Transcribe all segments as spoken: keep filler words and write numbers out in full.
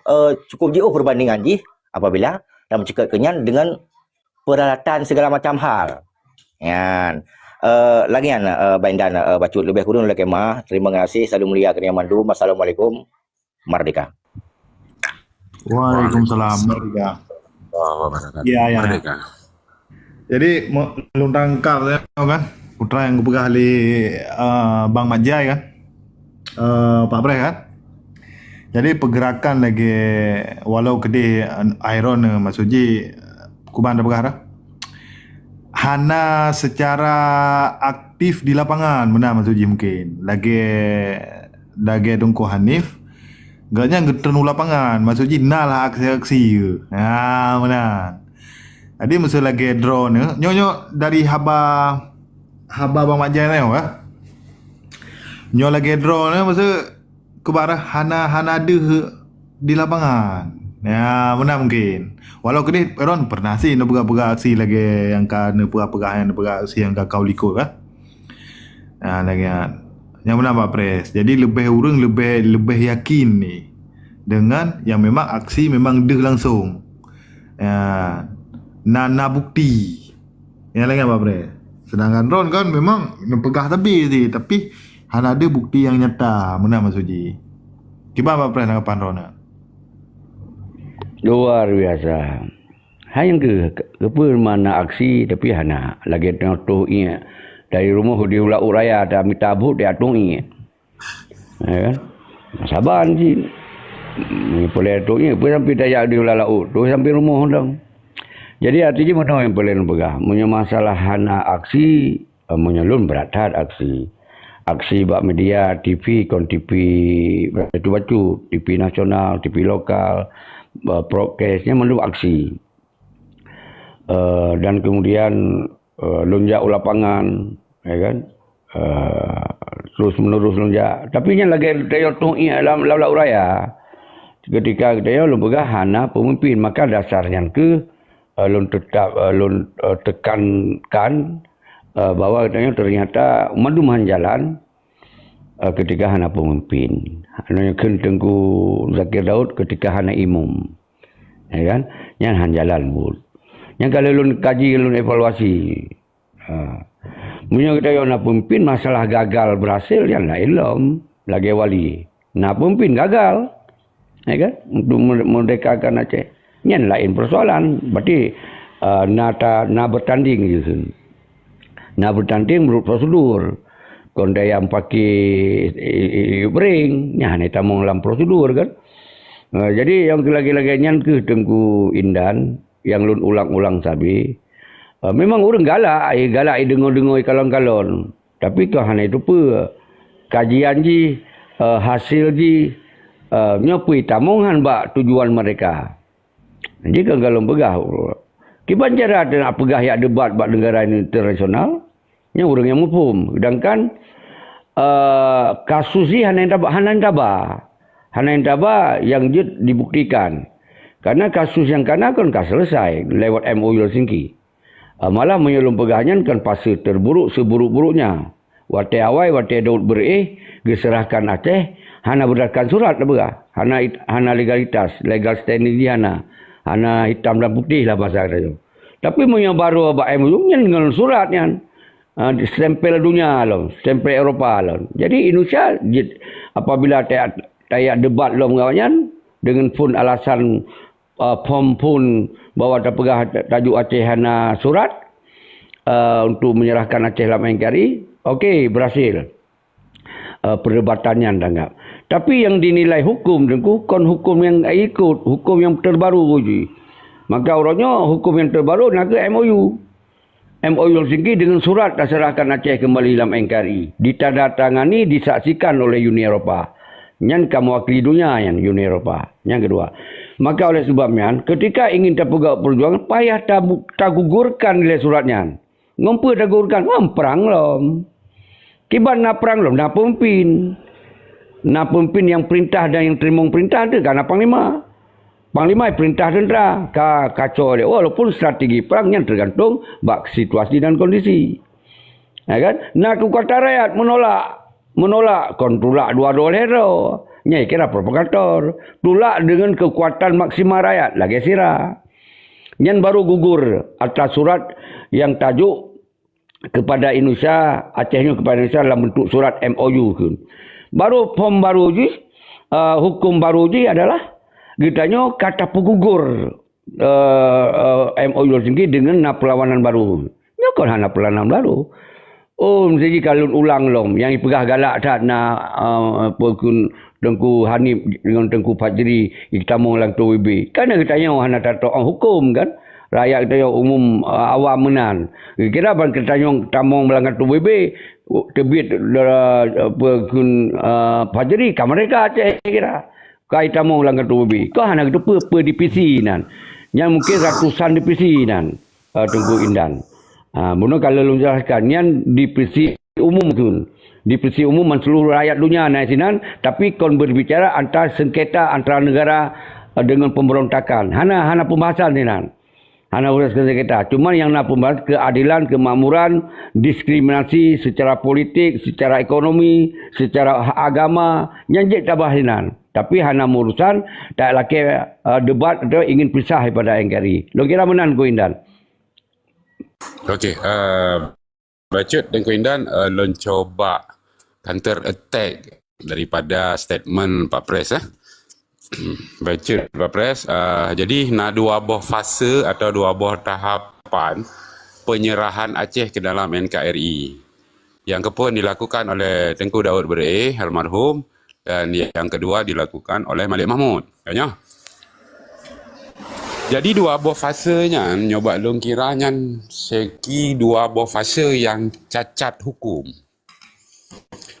eh, cukup jiôh perbandingan jih apabila dan meucukot keu nyan dengan peralatan segala macam hal. Nyan. Eh, lagèe nyan, eh, Bang Indan, eh, bacut, leubeh kureueng lakèe meu'ah. Terima kasih. Salam mulia keu mandum. Assalamualaikum. Merdeka. Waalaikumsalam. Merdeka. Warahmatullahi wabarakatuh. Ya, ya. Merdeka. Jadi, me-, lôn tangkap saja kan, putra nyang geupeugah lé, eh, Bang Mat Jai kan, eh, Pak Preh kan. Jadi, pergerakan lagèe walau keudeh, eh, iron, eh, maksud jih, kuban tapeugah dah. Hana secara aktif di lapangan, meunan maksud jih mungkin. Lagèe, lagèe Teungku Hanif, gobnyan geutreun u lapangan, maksud jih na lah aksi-aksi. Ha, meunan. Jadi, meuseu lagèe drone nyoe, nyoe, nyoe dari haba, haba Bang Mat Jai nyoe, eh. Nyoe lagèe drone nyoe, meuseu keubarah hana, hana deuh di lapangan. Ya, meunan mungkin. Walau keudeh drone pernah sih neupeugah-peugah aksi lagèe nyang ka neupeugah-peugah, nyang neupeugah aksi nyang ka kaum likot, kan. Nah, lagèe nyan. Nyang meunan Pak Pres. Jadi leubeh ureueng leubeh, leubeh yakin ni dengan nyang memang aksi memang deuh langsung. Ya, na, na bukti. Nyang laén Pak Pres. Sedangkan droen kan memang neupeugah sabe sih, tapi hana deuh bukti nyang nyata, meunan maksud jih. Kiban Pak Pres tanggapan droen? Luar biasa. Hai nyang keuh, keupeue mana aksi tapi hana. Lagèe teuh iék dari rumoh di Laôt Raya, ta mita buet di atong iék. Ya kan? Saban cit. Meunyoe peulée trok nyoe, peue sampai tajak di ula laôt, trok sampai rumoh dong. Jadi, arti jih meunoe nyang peulée lôn peugah. Meunyoe masalah hana aksi, eh, meunyoe lôn brat that aksi. Aksi bak media, T V, kon T V bacut-bacut, T V nasional, T V lokal, eh, broadcast, nyan mandum aksi. Eh, dan kemudian, eh, lôn jak u lapangan, ya kan? Eh, terus menerus lôn jak. Tapi nyan lagèe teuyoe tueng iék lam, lam laôt raya. Ketika geutanyoe lôn peugah hana peumimpin, maka dasar nyan keuh, eh, lôn tetap, eh, lôn, eh, tekankan, eh, bahwa geutanyoe ternyata mandum han jalan, eh, ketika hana peumimpin. Nyoe kheun Teungku Zakir Daud ketika hana imum. Ya kan? Nyan han jalan buet. Nyan ka lheueh lôn kaji, lôn evaluasi. Ha. Meunyoe geutanyoe na peumimpin, masalah gagal berhasil, nyan laén lom. Lagèe wali. Na peumimpin gagal. Ya kan? Untuk me-, merdekakan Aceh. Nyan laén persoalan. Berarti, eh, na ta-, na bertanding di sini. Na bertanding menurut prosedur. Kon dayam pakai i-, i-, i-, ring, nyan hana tamong lam prosedur kan. Eh, jadi nyang lagèe-lagèe nyan keuh Teungku Indan, nyang lôn ulang-ulang sabe. Eh, memang ureueng galak, eh, galak, eh, deungoe-deungoe kalon-kalon. Tapi keu hana teupeue kajian jih, eh, hasil jih, eh, nyoe peue tamong han bak tujuan mereka. Jadi kan galom peugah, kiban cara teuh nak peugah yak debat bak negara internasional, nyan ureueng nyang muphom. Sedangkan, eh, kasus jih hana nyang taba, hana nyang taba, hana nyang taba nyang jeuet dibuktikan. Karena kasus nyang kana kon ka selesai lewat M O U Helsinki. Ah, malah meunyoe lôn peugah nyan kan fase terburuk seburuk-buruknya. Watèe awai, watèe Daud beuréh, geuseurahkan Aceh, hana berdasarkan surat tapeugah. Hana it-, hana legalitas, legal standing jih hana. Hana hitam dan putih lah bahasa geutanyoe. Tapi meunyoe barô bak M O U nyan ngon surat nyan, ah, stempel donya lom, stempel Eropa lom. Jadi Indonesia jeuet apabila ta-, tajak debat lom ngon awaknyan deungon phon alasan, uh, phon-phon bahwa tapeugah tajuk Aceh hana surat, uh, untuk menyerahkan Aceh lam N K R I, okey, berhasil, uh, perdebatan nyan tanggap. Tapi nyang dinilai hukum Teungku kon hukum nyang ikot, hukum nyang terbaru jih. Maka uroe nyoe hukum nyang terbaru na kheueh M O U. M O U Helsinki deungon surat taseurahkan Aceh keumbali lam N K R I, ditandatangani, disaksikan oleh Uni Eropa. Nyan ka meuwakili donya nyan, Uni Eropa. Nyang keudua, maka oleh sebab nyan, ketika ingin tapeugah peujuangan, payah tabu-, tagugurkan lé surat nyan. Ngon peue tagugurkan? Ngon prang lom. Kiban na prang lom, na peumimpin. Na peumimpin nyang perintah dan nyang teurimong perintah teuh ka na panglima. Panglima perintah teuntera ka kacau lé, walaupun strategi perang nyan tergantung bak situasi dan kondisi. Ya kan? Na kekuatan rakyat menolak, menolak kon tulak dua-dua lhèe droe. Nyan kira provokator. Tulak dengan kekuatan maksimal rakyat lagèe sira. Nyan baru gugur atas surat yang tajuk kepada Indonesia, Aceh nyoe kepada Indonesia dalam bentuk surat M O U tu. Baru form baru jih, uh, hukum baru jih adalah geutanyoe ka tapeugugur eh, eh, M O U Helsinki dengan na perlawanan baru. Nyoe kon hana perlawanan baru. Oh, mesti jih ka lôn ulang lom. Nyang ipeugah galak that na, eh, apa kun Teungku Hanif dengan Teungku Fajri itamong lam T W B. Kan geutanyoe hana tatong hukum kan? Rakyat geutanyoe umum, eh, awam meunan. Kira ban geutanyoe tamong lam T W B, teubiet, eh, apa kun, eh, Fajri ka merdeka Aceh kira. Ka itamong lam T W B. Kok hana geuteupeue peue D P C nan? Nyan mungkin ratusan D P C nan, eh, Teungku Indan. Ha, bunoe ka lôn jelaskan, nyan D P C umum tu. D P C umum man seluruh rakyat dunia na sinan, tapi kon berbicara antara sengketa antara negara, eh, dengan pemberontakan. Hana, hana pembahasan sinan. Hana urusan sengketa. Cuma nyang na pembahasan keadilan, kemakmuran, diskriminasi secara politik, secara ekonomi, secara agama, nyan jeuet tabahas sinan. Tapi hana urusan tak lakèe, eh, debat atau ingin pisah daripada N K R I. Lôn kira meunan Teungku Indan. Okey, eh, bacut Teungku Indan, eh, lôn cuba counter attack daripada statement Pak Pres, eh. Bacut Pak Pres, eh, jadi na dua boh fase atau dua boh tahapan penyerahan Aceh ke dalam N K R I. Yang keupon dilakukan oleh Teungku Daud Beureueh almarhum dan yang kedua dilakukan oleh Malik Mahmud. Katnyoe. Jadi dua boh fase nyan nyoe bak lôn kira nyan seki dua boh fase yang cacat hukum.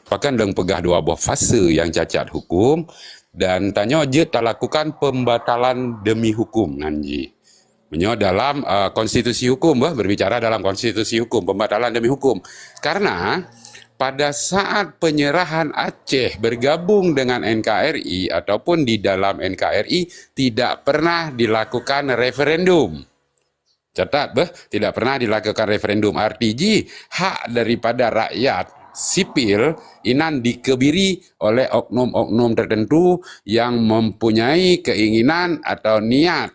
Pakon lôn peugah dua boh fase yang cacat hukum dan tanyoe jeuet talakukan pembatalan demi hukum nan jih. Meunyoe dalam uh, konstitusi hukum, bah, berbicara dalam konstitusi hukum, pembatalan demi hukum. Karena pada saat penyerahan Aceh bergabung dengan N K R I ataupun di dalam N K R I tidak pernah dilakukan referendum. Catat, beh, tidak pernah dilakukan referendum. Arti jih, hak daripada rakyat sipil inan dikebiri oleh oknum-oknum tertentu yang mempunyai keinginan atau niat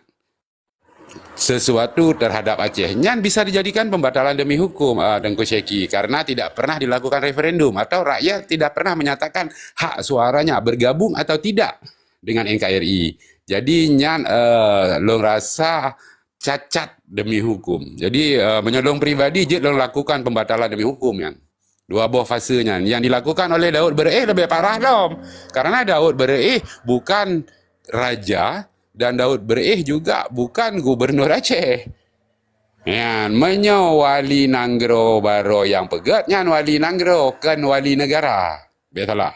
sesuatu terhadap Aceh. Nyan bisa dijadikan pembatalan demi hukum, uh, Teungku Syeki, karena tidak pernah dilakukan referendum atau rakyat tidak pernah menyatakan hak suaranya bergabung atau tidak dengan N K R I. Jadi nyan uh, lôn rasa cacat demi hukum. Jadi uh, meunyoe lôn pribadi jeuet lôn lakukan pembatalan demi hukum nyan. Dua boh fase nyan yang dilakukan oleh Daud Beureueh lebih parah lom. Karena Daud Beureueh bukan raja dan Daud Beureueh juga bukan gubernur Aceh. Nyan, meunyoe wali nanggroe baroe nyang peugét nyan wali nanggroe, kon wali negara. Biasalah.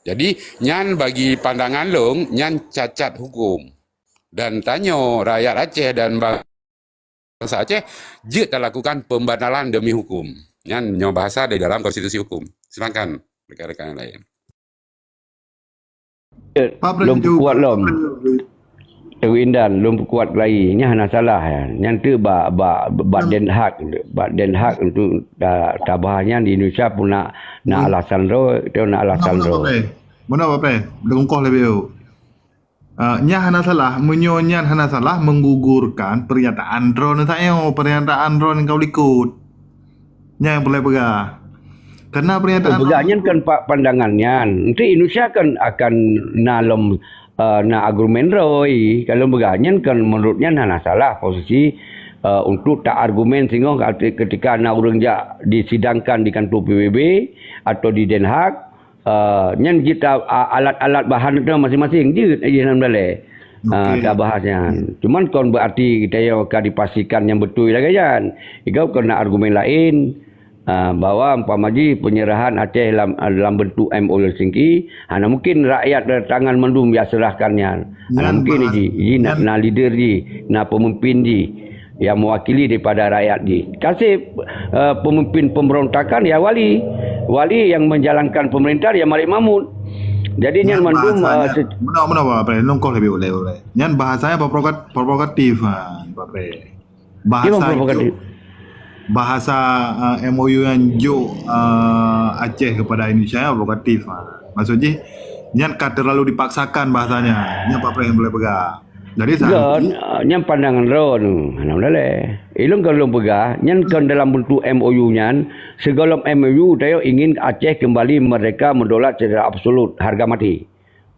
Jadi, nyan bagi pandangan lôn, nyan cacat hukum. Dan tanyoe rakyat Aceh dan bangsa Aceh jeuet talakukan pembatalan demi hukum. Nyan nyoe bahasa di dalam konstitusi hukum. Silakan rekan-rekan yang lain. Lôn peukuat lom. Teungku Indan, lôn peukuat lagi. Nyan hana salah. Nyan tu bak, bak, bak Den Haag. Bak Den Haag tu ta-, tabahas nyan di Indonesia pun nak, nak alasan droe, tu nak alasan droe. Mana apa? Dengkoh lebih. Uh, nyan hana salah, meunyoe nyan hana salah menggugurkan pernyataan droeneuh sayoe, pernyataan droeneuh ka likot. Nyan nyang peureulée peugah. Karena pernyataan peugah nyan kan pandangan nyan. Nanti Indonesia kan akan na lom uh, na argumen droe. Kalau peugah nyan kan menurut nyan hana salah posisi uh, untuk tak argumen singoh ketika na ureuëng jak disidangkan di kantor P B B atau di Den Haag Uh, nyan jeuet alat-alat bahan tu masing-masing jeuet jih nan balai. Uh, okay. Tabahas nyan. Cuman kon berarti kita yang akan dipastikan yang betul lagi kan. Jika kena argumen lain uh, bahwa umpama ji penyerahan Aceh dalam, dalam bentuk M O U Helsinki, hana mungkin rakyat tangan mandum ya serahkan nyan. Hana mungkin ji, ji nak, nak leader ji, nak pemimpin ji. Yang mewakili daripada rakyat jih. Kasih uh, pemimpin pemberontakan ya wali. Wali yang menjalankan pemerintahan ya Malik Mahmud. Jadi nyan mandum uh, menoh menoh apa apa nongkoh lebih boleh boleh. Nyan bahasanya provokatif ha, apa apa. Bahasa provokatif. Bahasa uh, M O U yang juk uh, Aceh kepada Indonesia provokatif ha. Maksud jih Nyan ka terlalu dipaksakan bahasanya. Nyan Pak Pres nyang boleh peugah. Jadi, nyan, nyan pandangan droeneuh, hana meulée. Ilôn kon lôn peugah, nyan kon dalam bentuk M O U nyan, sigohlom M O U tanyoe ingin Aceh kembali merdeka, merdaulat secara absolut, harga mati.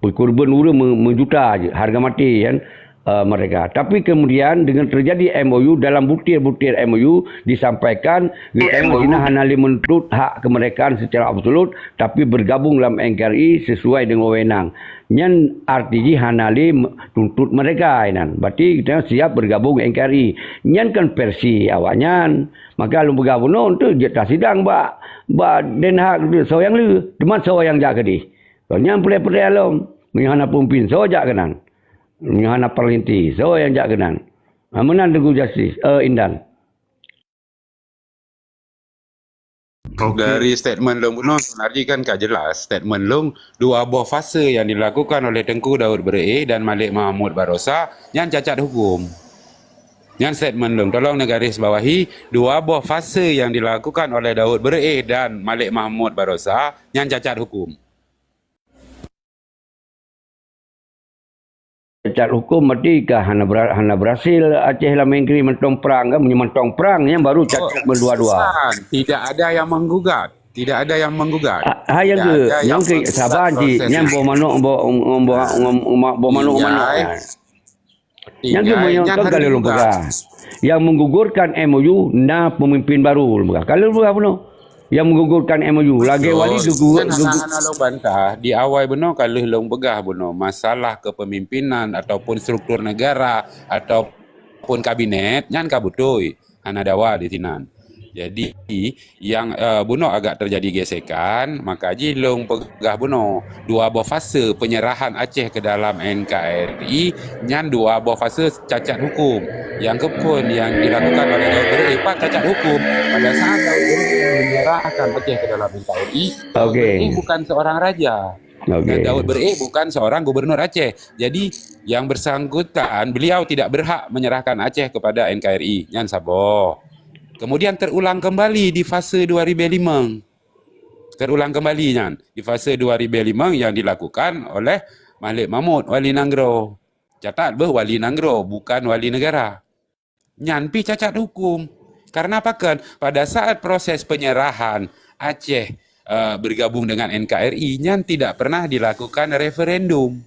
Peukeureubeuen ureuëng me-, meujuta jih, harga mati kan, eh, merdeka. Tapi kemudian dengan terjadi M O U, dalam butir-butir M O U disampaikan, geutanyoe hana lé menuntut hak kemerdekaan secara absolut, tapi bergabung lam N K R I sesuai dengan wewenang. Nyan arti jih hana lé me-, tuntut merdeka inan. Berarti kita siap bergabung N K R I. Nyan kan versi awaknyan. Maka lôn peugah bunoe tu jeuet tasidang bak, bak Den Haag tu, soe nyang le, teuma soe nyang jak keudeh. Nyan peureulee-peureulee lom. Meunyoe hana peumimpin, soe jak keunan? Meunyoe hana parlinti, soe nyang jak keunan? Ha, meunan Teungku Justice, eh, Indan. Oke. Dari statement lôn bunoe, sebenarnya kan ka jelas statement lôn, dua boh fase yang dilakukan oleh Teungku Daud Beureu'éh dan Malik Mahmud Barosa nyan cacat hukum. Nyan statement lôn. Tolong digarisbawahi, dua boh fase yang dilakukan oleh Daud Beureu'éh dan Malik Mahmud Barosa nyan cacat hukum. Cacat hukum berarti ka hana bera-, hana berhasil Aceh lam N K R I mantong prang kan, meunyoe mantong prang nyan baru cacat meudua-dua. Tidak ada yang menggugat. Tidak ada yang menggugat. Ah, hai, nyang keu, nyang keu saban cit, nyan boh manok, boh, boh, boh, boh manok, manok. Nyang keu meunyoe ka lheueh lôn peugah. Yang menggugurkan M O U na pemimpin baru lôn peugah. Ka lheueh lôn peugah bunoe. Yang menggugurkan M O U lagée wali dugu-, kan hana, hana lôn bantah. Di awai bunoe ka lheueh lôn peugah bunoe, masalah kepemimpinan ataupun struktur negara ataupun kabinet nyan ka beutôi. Hana dawa di sinan. Jadi, nyang, eh, bunoe agak terjadi gesekan, maka jih lôn peugah bunoe, dua boh fase penyerahan Aceh ke dalam N K R I nyan dua boh fase cacat hukum. Nyang keuphon yang dilakukan oleh Daud Beureu'éh pat cacat hukum. Pada saat Daud Beureu'éh menyerahkan Aceh ke dalam N K R I, Daud Beureu'éh bukan seorang raja. Dan Daud Beureu'éh bukan seorang gubernur Aceh. Jadi, yang bersangkutan, beliau tidak berhak menyerahkan Aceh kepada N K R I. Nyan saboh. Kemudian terulang kembali di fase dua ribée limong. Terulang kembali nyan di fase dua ribée limong yang dilakukan oleh Malik Mahmud, wali nanggroe. Catat beuh, wali nanggroe, bukan wali negara. Nyan pih cacat hukum. Karena pakon? Pada saat proses penyerahan Aceh, eh, bergabung dengan N K R I, nyan tidak pernah dilakukan referendum.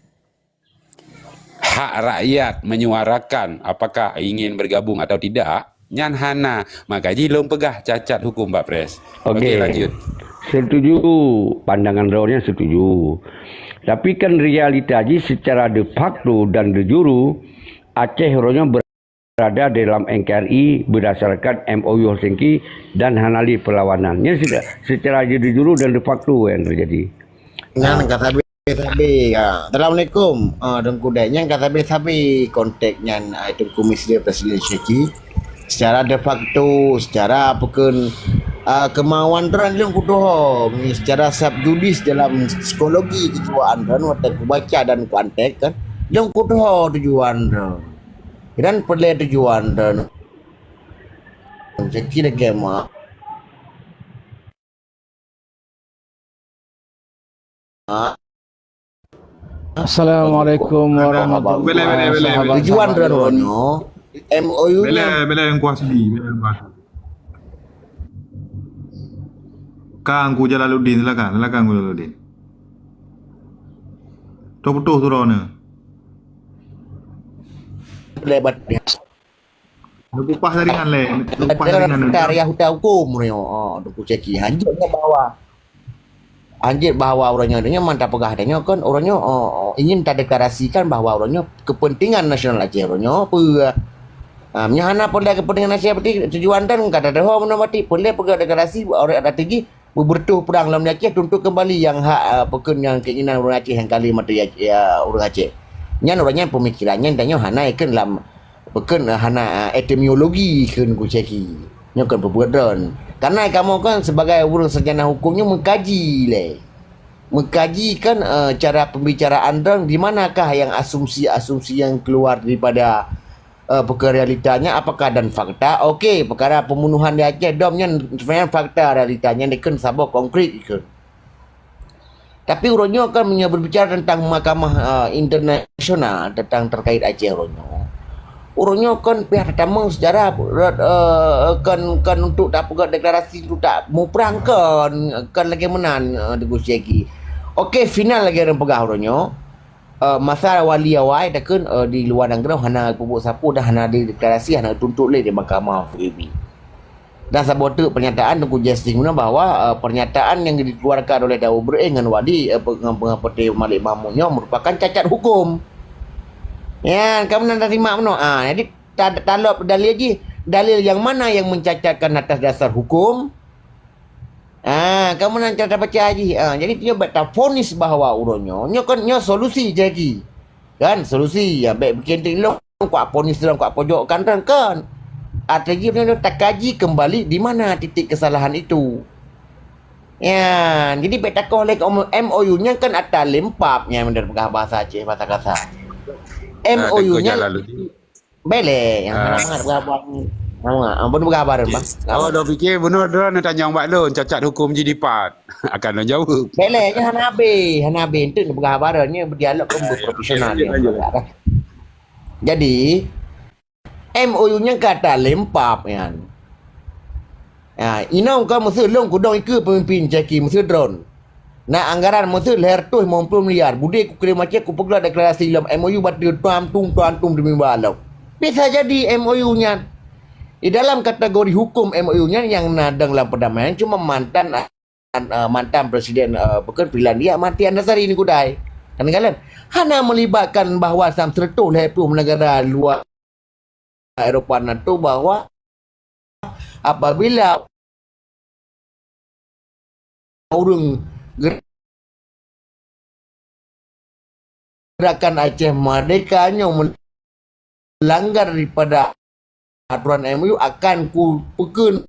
Hak rakyat menyuarakan apakah ingin bergabung atau tidak, nyan hana. Maka jih lôn peugah cacat hukum, Pak Pres. Okey, lanjut. Setuju, pandangan droeneuh setuju. Tapi kan realita jih secara de facto dan de jure, Aceh uroe nyoe berada dalam N K R I berdasarkan M O U Helsinki dan hana lé perlawanan. Nyan secara, secara de jure dan de facto yang terjadi. Nyan ka sabe-sabe, ya. Assalamualaikum, ah, Teungku Dai. Nyan ka sabe-sabe konteks nyan, ah, Teungku Misda Presiden Helsinki. Secara de facto, secara apa ke, ah, kemauan droen lôn kudoh, secara sub judice dalam psikologi kejiwaan droen, watée kubaca dan kuantek kan, lôn kudoh tujuan droen. Dan peureulee tujuan droen. Jadi lagée mak. Ah. Assalamualaikum warahmatullahi wabarakatuh. Tujuan droen nyoe, M O U bela, nyoe. Bela yang kuas di, bela yang kuas. Kang Ku Jalaluddin, silakan, silakan Ku Jalaluddin. Toh putus tu droeneuh. Lebat dia. Leupah jaringan lé, leupah jaringan. Dalam hukum nyoe, ah, Teungku Syaki. Hanjeuet nyoe bahwa, hanjeuet bahwa uroe nyoe, nyoe mantap peugah tanyoe kan, uroe nyoe, oh, oh, ingin tadeklarasikan bahwa uroe nyoe kepentingan nasional Aceh uroe nyoe peue. Ah, meunyoe hana peue kepentingan nasional berarti tujuan dan ka tadeuho meunan berarti peue peugah deklarasi, uroe ada tinggi, beubeureutoh prang lam Aceh, tuntut kembali nyang hak, ah, peue kheun nyang keinginan ureuëng Aceh nyang ka lé mati, ya, ureuëng Aceh. Nyan uroe nyan pemikiran nyan tanyoe hana ikheun lam, peue kheun, ah, hana, ah, etimologi kheun Teungku Syaki. Nyoe kon peubuet droen. Karena kamoe kan sebagai ureuëng sarjana hukum nyoe mengkaji lé. Mengkaji kan, eh, cara pembicaraan droen di manakah yang asumsi-asumsi yang keluar daripada eh, peue kheun realitanya, apakah dan fakta? Okey, peukara pembunuhan di Aceh dom nyan sebenarnya fakta, realitanya dikheun saboh konkret dikheun. Tapi uroe nyoe kan meunyoe berbicara tentang mahkamah, eh, internasional tentang terkait Aceh uroe nyoe, uroe nyoe kan pihak tatamong sejarah, eh, kan, kan untuk tak peugah deklarasi, untuk tak muprang kan, kan lagèe meunan, eh, Teungku Syeki. Oke, final lagèe ureueng peugah uroe nyoe. Eh, masa wali awai takheun, eh, di luwa nanggroe hana peubuet sapeue dan hana dideklarasi, hana tuntut lé di mahkamah P B B. Dan saboh teuk pernyataan Teungku Justin guna bahwa, eh, pernyataan yang dikeluarkan oleh Daud Ibrahim ngon wali, eh, pe-, ngon, ngon Putih Malik Mahmud nyoe merupakan cacat hukum. Ya, kamu nak terima meunoe. Ah, jadi ta-, talop dalil jih. Dalil yang mana yang mencacatkan atas dasar hukum? Ah, kamu nak cara baca jih. Ah, jadi nyoe bak tafonis bahwa uroe nyoe, nyoe kan nyoe solusi jadi. Kan solusi ya bèk bikin tilong kuak ponis dalam kuak pojok kan kan. Kan. Artinya dia takaji kembali di mana titik kesalahan itu. Ya, jadi bèk takoh lé M O U nyan kan ata lempap nyan, bener peugah bahasa Aceh, bahasa kasar. M O U nyan bèk lé yang hana mangat peugah bahasa. Hana mangat. Ampun peugah bahasa, Bang. Awak dah fikir benar dah nak tanya bak lôn, cacat hukum jih dipat. Akan lôn jawab. Bèk lé, nyan hana habéh, hana habéh. Enteuk peugah bahasa nyan berdialog kan berprofesional. Jadi, M O U nyan ka talempap nyan. Ha, inong ka meuseu lôn kudong ikeue pemimpin Jaki meuseu droen. Na anggaran meuseu lhèe reutôh limong ploh miliar. Budé kukrém Aceh kupeugah deklarasi lom M O U bateue tuan tum tuan tum demi balok. Bisa jadi M O U nyan. Di dalam kategori hukum M O U nyan nyang na dong lam perdamaian cuma mantan eh, mantan Presiden, eh, bukan Finlandia, Matti Ahtisaari ni kudai. Kan kalian hana melibatkan bahwa sam seratus lhèe ploh negara luar Eropa NATO bahwa apabila ureueng Gerakan Aceh Merdeka nyoe melanggar daripada aturan M O U akan kupeukeun,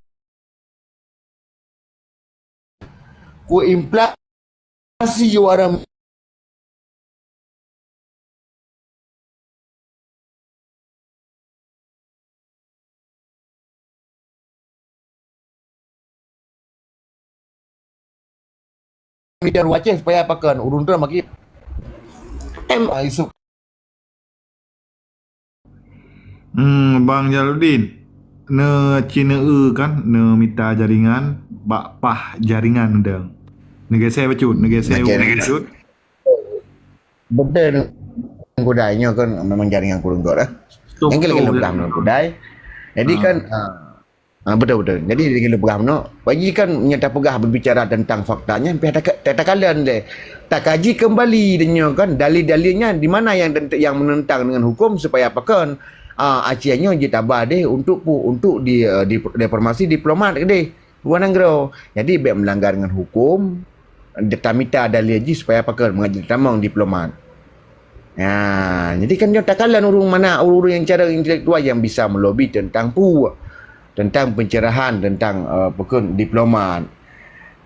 kuimplikasi u arah militer Aceh supaya pakon ureueng droen bagi M. Yusuf. Hmm, Bang Jaludin, ne Cina e kan, ne mita jaringan, bak pah jaringan dong. Negesé bacut, negesé bacut. Betul, Gudai nyoe kan memang jaringan kurung kot lah. Yang kira-kira belah menurut Gudai. Jadi kan, ah, ah, betul, betul. Jadi, kira-kira belah menurut. Bagi kan, yang tak peugah berbicara tentang faktanya, hampir tak, tak, tak kalian deh. Tak kaji kembali dia nyoe kan, dalil-dalilnya di mana yang, yang menentang dengan hukum supaya apa kan, ah, Aceh nyoe jitaba deh untuk pu-, untuk di, eh, di, diplomasi diplomat deh. Luar nanggroe. Jadi, bèk melanggar ngon huköm, tamita dalil jih supaya pakon meukaji tamong diplomat. Nya, jadi kan nyoe takalon ureuëng mana ureuëng-ureuëng nyang cara intelektual nyang bisa melobi teuntang peue, teuntang pencerahan, teuntang, eh, pakon diplomat.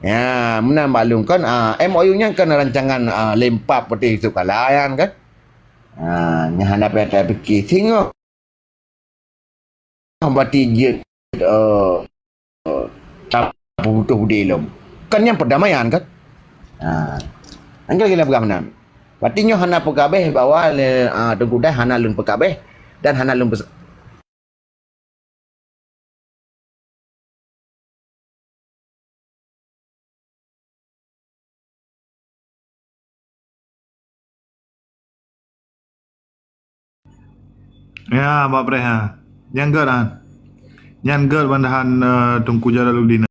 Nya, meunan maklum kan, ah, M O U nyan kan rancangan, ah, lempap putih tu kala nyan kan. Ah, nyan hana payah tapike singoh. Berarti jeuet, eh, eh, tapeumutuh udeb lom. Kan nyan perdamaian kan? Ha. Angkat gila peugah meunan. Berarti nyoe hana peukabeh bahwa le, ah, Teungku Dai hana lôn peukabeh dan hana lôn pes- Ya, Bak Preh, ha. Nyan gèt, ha. Nyan gèt bandahan, eh, Teungku Jalaluddin.